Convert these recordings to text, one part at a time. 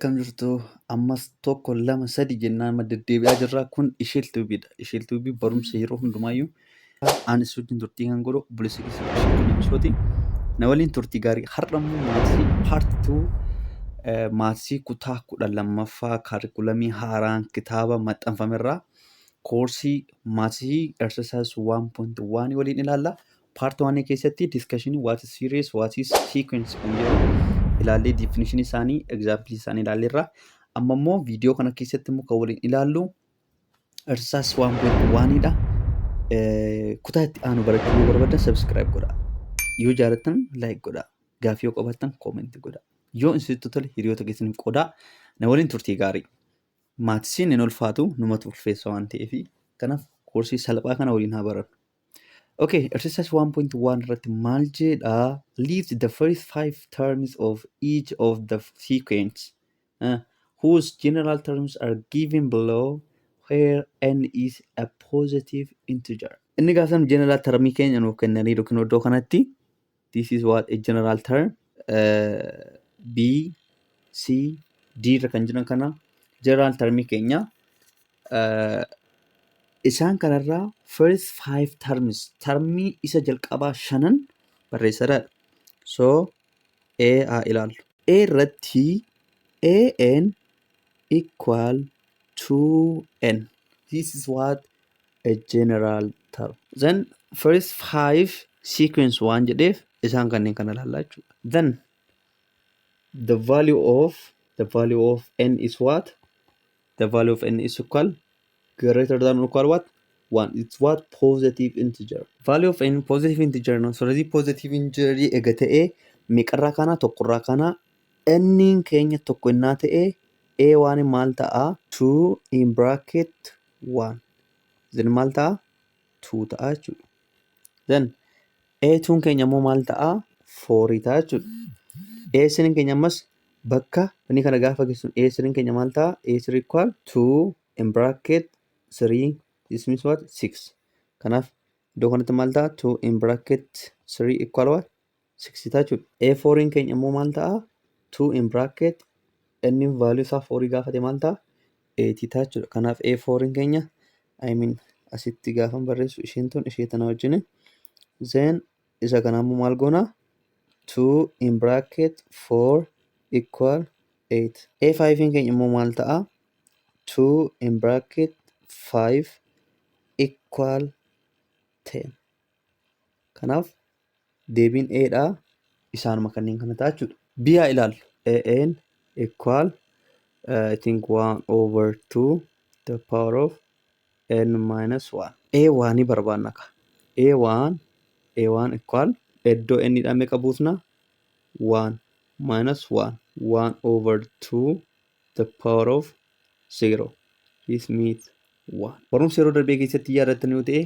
Akkam jirtu? Ammas tokko, lama, sadi jennaan amma deddeebi'aa jirra. Kun Isheel Tuubiidha. Isheel Tuubii barumsa yeroo hundumaayyuu anis wajjin turtii kan godhu obboleessa keessa Isheel Tuubii. Na waliin turtii gaarii. Har'a immoo maths part 2, maths kutaa 12ffaa, kaarikulamii haaraan kitaaba maxxanfamerraa koorsii maths exercise 1.1 waliin ilaalla. Part 1 keessatti discussion what is series, what is sequence kan jedhu ilaallee, definition isaanii, example isaanii ilaalleerra. Amma immoo viidiyoo kana keessatti immoo kan waliin ilaallu exercise 1.1 dha. Kutaa itti aanu barachuu yoo barbaadan subscribe godhaa. Yoo jaalattan like godhaa. Gaaffii yoo qabaattan comment godhaa. Yoo isinitti tole hiriyoota keessaniif qoodaa. Na waliin turtii gaarii. Mathsiin hin ulfaatu, numatu ulfeessa waan ta'eef, kanaaf koorsii salphaa kana waliin haa barannu. Okay, exercise 1.1 irratti maal jedha? List the first five terms of each of the sequence whose general terms are given below, where n is a positive integer. Inni gaafatan general termii keenya nuuf kennanii yookiin iddoo kanatti this is what a general term B, C, D irra kan jiran kana general termii keenya isaan kanarraa first five terms, termii isa jalqabaa shanan barreessadha. So A haa ilaallu. A irratti AN equal 2n. This is what a general term. Then first five sequence waan jedheef isaan kanneen kana ilaallaa jechuudha. Then the value of n is what? The value of n is equal greater than or equal what? 1. It's what? Positive integer. Value of n positive integer ነው። ስለዚህ positive integer ega ta'ee meeqarraa kana? Tokkorraa kana. N keenya tokko innaa ta'e a one maal ta'a? 2 in bracket 1. Then maal ta'a? 2 ta'a jechuudha. Then a2 keenya immoo maal ta'a? 4 ta'a jechuudha. A3 keenya ammas bakka inni kana gaafa geessu a3 keenya maal ta'a? A3 equal 2 in bracket 3. This means what? 6. Kanaaf iddoo kanatti maal ta'a? 2 in bracket 3 equal what? 6 ta'a jechuudha. A4 keenya immoo maal ta'a? 2 in bracket, inni value isaa 4 gaafate, maal ta'a? 8 ta'a jechuudha. Kanaaf A4 keenya, I mean, asitti gaafa barreessu isheen tun ishee tana wajjin. Then isa kana immoo maal goona? 2 in bracket 4 equal 8. A5 keenya immoo maal ta'a? 2 in bracket 5 equal 10. Kanaaf deebiin A dha isaanuma kanneen kana ta'a jechuudha. B haa ilaallu. AN equal I think 1 over 2 the power of n minus 1. A1 ni barbaanna ka. A1, A1 equal iddoo n dha meeqa buusna? 1 minus 1, 1 over 2 the power of 0. This means 1. Barumsa yeroo darbee keessatti yaadattan yoo ta'e,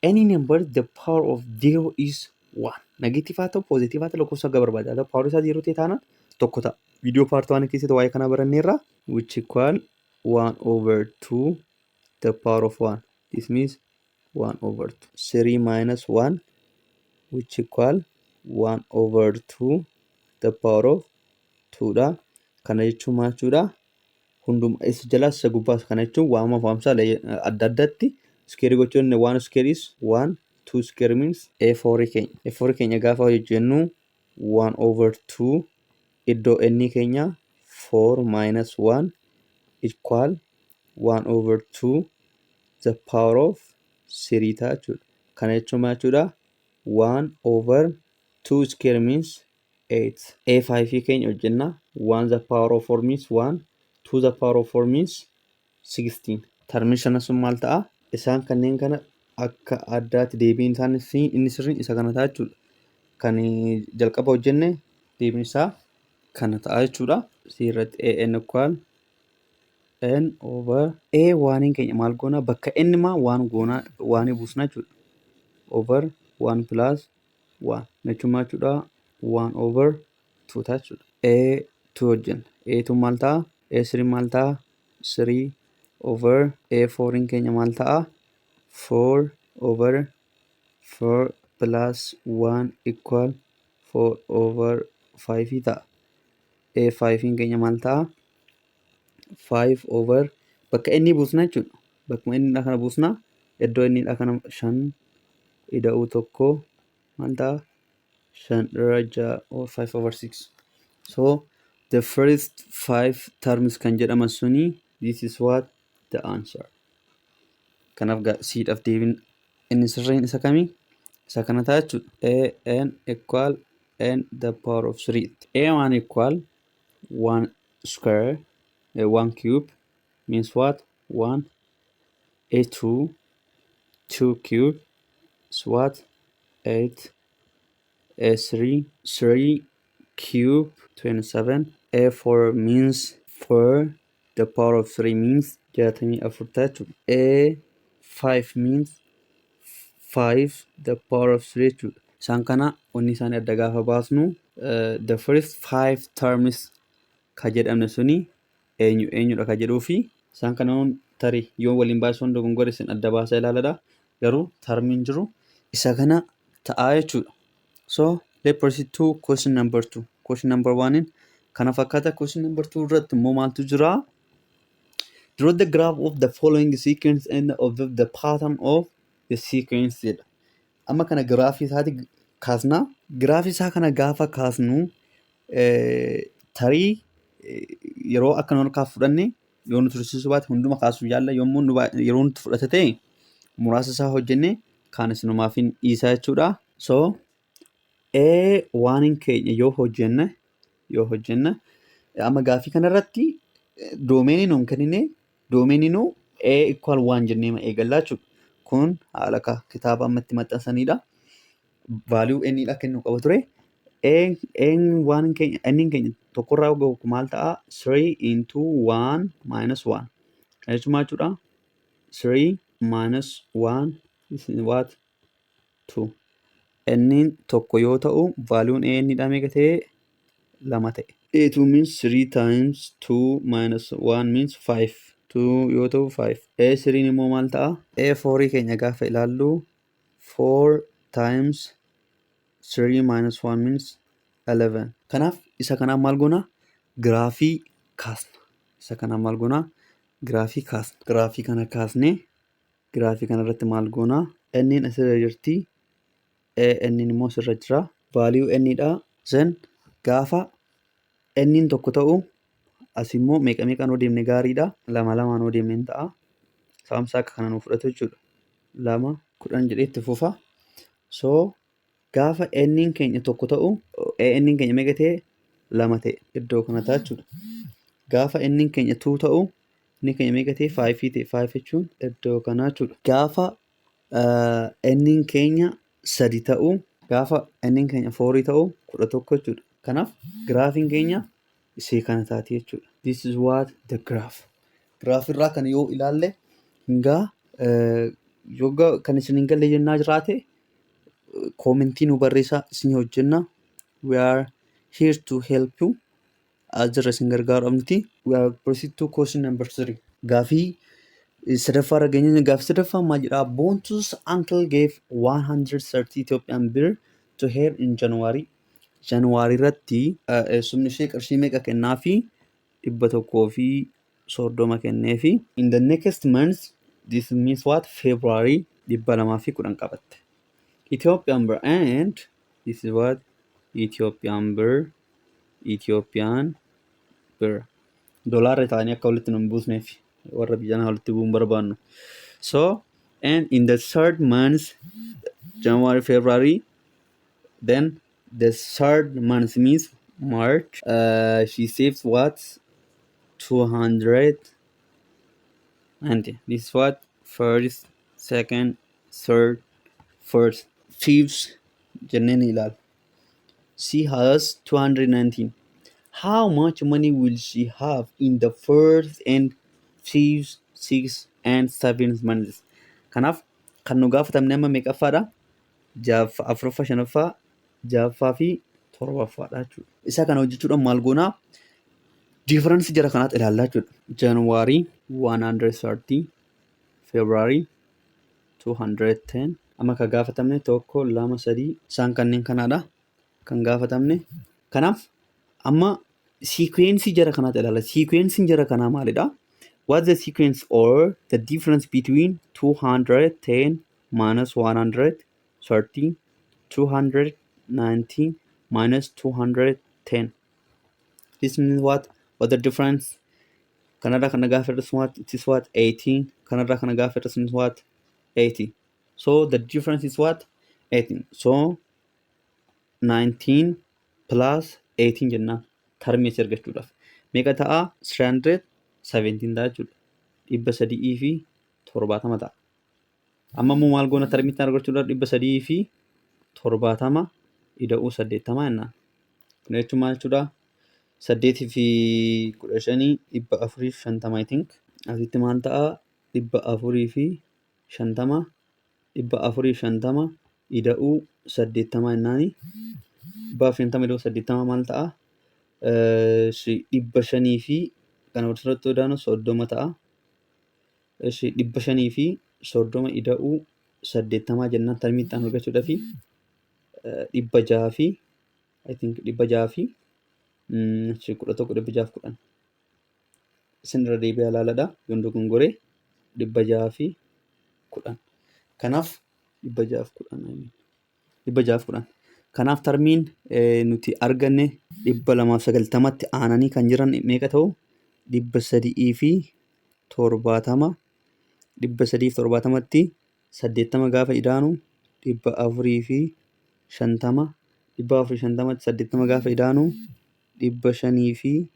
any number the power of 0 is 1. Negative haa ta'u, positive haa ta'u, lakkoofsa akka barbaade haa ta'u, power isaa 0 ta'e taanaan tokko ta'a. Viidiyoo part 1 keessatti waa'ee kanaa baranneerra, which equal 1 over 2 the power of 1. This means 1 over 2. 3 minus 1, which equal 1 over 2 the power of 2 dha. Kana jechuun maal jechuudha? Hunduma isa jalaas isa gubbaas, kana jechuun waama waamsaa adda addaatti square gochuun, 1 square is 1, 2 square means. A4 keenya, A4 keenya gaafa hojjennu 1 over 2 iddoo n keenya 4 minus 1 equal 1 over 2 the power of 3 ta'a jechuudha. Kana jechuun maal jechuudha? 1 over 2 square means 8. A5 keenya hojjenna. 1 the power of 4 means 1, 2 the power of 4 means 16. Termiin shana sun maal ta'a? Isaan kanneen kana akka addaatti deebiin isaan inni sirriin isa kana ta'a jechuudha. Kan jalqaba hojjenne deebiin isaa kana ta'a jechuudha. C irratti AN equal n over A oneiin keenya maal goona? Bakka n maa waan goona, one buusna jechuudha. Over 1 plus 1 jechuun maal jechuudha? 1 over 2 ta'a jechuudha. A 2 hojjenna. A 2 maal ta'a? A 3 maal ta'a? 3 over A 4 keenya maal ta'a? 4 over 4 plus 1 equal 4 over 5 ta'a. A 5 keenya maal ta'a? 5 over bakka inni buusna jechuudha. Bakkuma inni kana buusna, iddoo inni kana shan ida'uu tokko maal ta'a? Shan irra ja'a or 5 over 6. So the first five terms kan jedhaman suni, this is what the answer. Kanaaf siidhaaf deebiin inni sirriin isa kamii? Isa kana ta'a jechuudha. A n equal n the power of 3. A1 equal 1 square, 1 cube means what? 1. A2, 2 cube is what? 8. A3, 3 cube, 27. A4 means 4 the power of 3 means 64 ta'a jechuudha. A5 means 5 the power of 3 jechuudha. Isaan kana wanni isaanii adda gaafa baasnu, the first five terms ka jedhamne suni eenyu eenyudha ka jedhuu fi isaan kana tarii yoo waliin baasuun dogongora isin adda baasaa ilaaladha. Garuu termiin jiru isa kana ta'aa jechuudha. So let's proceed to question number two. Question number one in kana fakkaata. Question number two irratti immoo maaltu jira? Draw the graph of the following sequence and observe the pattern of the sequence jedha. Amma kana giraafii isaati kaasna. Giraafii isaa kana gaafa kaasnu, tarii yeroo akka nu harkaa fudhanne yoo nu tursiisuu baate hunduma kaasuu yaalla. Yommuu yeroo nutti fudhate ta'e muraasa isaa hojjenne kaan isinumaaf hin dhiisaa jechuudha. So A waan keenya yoo hojjenne, amma gaafii kanarratti domainii nuun kennine, domainii nu A equal waan jennee eegallaa jechuudha. Kun haala kitaaba amma itti maxxansanidha. Value n dha kennuu qaba ture. N waan keenya n keenya tokkorraa gahu maal ta'a? 3 into 1 minus 1. Kana jechuun maal jechuudha? 3 minus 1 is what? 2. Inni tokko yoo ta'u valueun A inni dha meeqa ta'e? Lama ta'e. A2 means 3 times 2 minus 1 means 5. 2 yoo ta'u 5. A3 immoo maal ta'a? A4 keenya gaafa ilaallu, 4 times 3 minus 1 means 11. Kanaaf isa kanaaf maal goona? Giraafii kaasna. Isa kanaaf maal goona? Giraafii kaasna. Giraafii kana kaasnee giraafii kana irratti maal goona? N'n asirra jirti. N immoo asirra jira. Value n dha. Then gaafa n'n tokko ta'u as immoo meeqa meeqaan yoo deemne gaariidha? Lama lamaan yoo deemne ni ta'a. Saamsaa akka kana nuuf fudhatu jechuudha. Lama, 10 jedhee itti fufa. So gaafa n'n keenya tokko ta'u n'n keenya meeqa ta'e? Lama ta'e. Iddoo kana ta'a jechuudha. Gaafa n'n keenya two ta'u inni keenya meeqa ta'e? Five ta'e. Five jechuun iddoo kanaa jechuudha. Gaafa n'n keenya sadi ta'u, gaafa n'n keenya four ta'u, 11 jechuudha. Kanaaf giraafiin keenya isee kana taati jechuudha. This is what the graph. Giraafii irraa kana yoo ilaalle hingaa yoo kan isin hin galle jennaa jiraate, commentii nu barreessaa, isin hojjenna. We are here to help you. As jirra isin gargaaruudhaaf nuti. We are proceed to question number three. Gaafii sadaffaa irra geenye. Gaafii sadaffaa maal jedhaa? Boontu's uncle gave 130 Ethiopian birr to her in January. January irratti eessumni ishee qarshii meeqa kennaafi? 130 kenneefi. In the next month, this means what? February, 210 qabatte. Ethiopian birr, and this is what? Ethiopian birr, Ethiopian birr. Doolaarra ta'anii akka walitti nu hin buusneef, warra biyya kanaa walitti bu'uun barbaannu. So and in the third month, January, February, then the third month means March, she saves what? 290. This is what? First, second, third, fourth, fifth jennee ni ilaalla. She has 219. How much money will she have in the first and fifth, sixth and seventh months? Kanaaf kan nu gaafatamne amma meeqaffaadha? Ja'affaa, afuraffaa, shanaffaa, ja'affaa fi torbaffaadha jechuudha. Isa kana hojjechuudhaan maal goonaa? Difference jara kanaatti ilaallaa jechuudha. January 130, February 210. Amma kan gaafatamne tokko, lama, sadii, isaan kanneen kanaadha kan gaafatamne. Kanaaf amma Sequence jara kanaatti ilaala. Sequenceiin jara kanaa maalidha? What's the sequence or the difference between 210 minus 130, 290 minus 210? This means what? What the difference? Kanarraa kana gaafa hir'isnu what? It is what? 18. Kanarraa kana gaafa hir'isnu what? 80. So the difference is what? 18. So 19 plus 18 jennaan termii asii argachuudhaaf. Meeqa ta'a? 317 ta'a jechuudha. 370 ta'a. Amma immoo maal goona termiitti argachuudhaaf? 370 ida'uu 80 jennaan. Kana jechuun maal jechuudha? Saddeetii fi 15, 450, I think. Asitti maal ta'a? 450, 450 ida'uu 80 jennaani. 450 ida'uu 80 maal ta'a? 500 fi kana walirratti idaanu 30 ta'a. 530 ida'uu 80 jennaan termii itti aanu argachuudhaaf 600 fi, I think, 611, 610. Isin irra deebi'aa ilaaladha. Yoon dogongoree, 610. Kanaaf 610, 610. Kanaaf termiin nuti arganne 290tti aananii kan jiran meeqa ta'u? 370. 370tti 80 gaafa idaanu 450. 450tti 80 gaafa idaanu 530.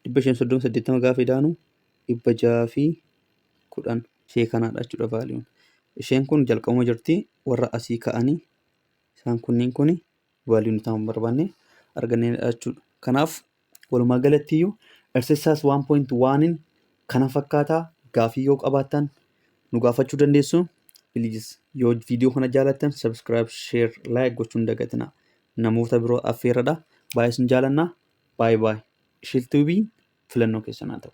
530 80 gaafa idaanu 610. Ishee kanaadha jechuudha valueun. Isheen kun jalqabuma jirti. Warra asii ka'anii isaan kunniin kun value nuti amma barbaanne arganneedha jechuudha. Kanaaf walumaa galatti iyyuu exercise 1.1 kana fakkaataa. Gaafii yoo qabaattan nu gaafachuu dandeessu. Please, yoo viidiyoo kana jaalattan subscribe, share, like gochuu hin dagatinaa. Namoota biroo affeeradha. Baay'ee isin jaalanna. Baay'ee baay'ee. Ishiltuubiin filannoo keessan haa ta'u.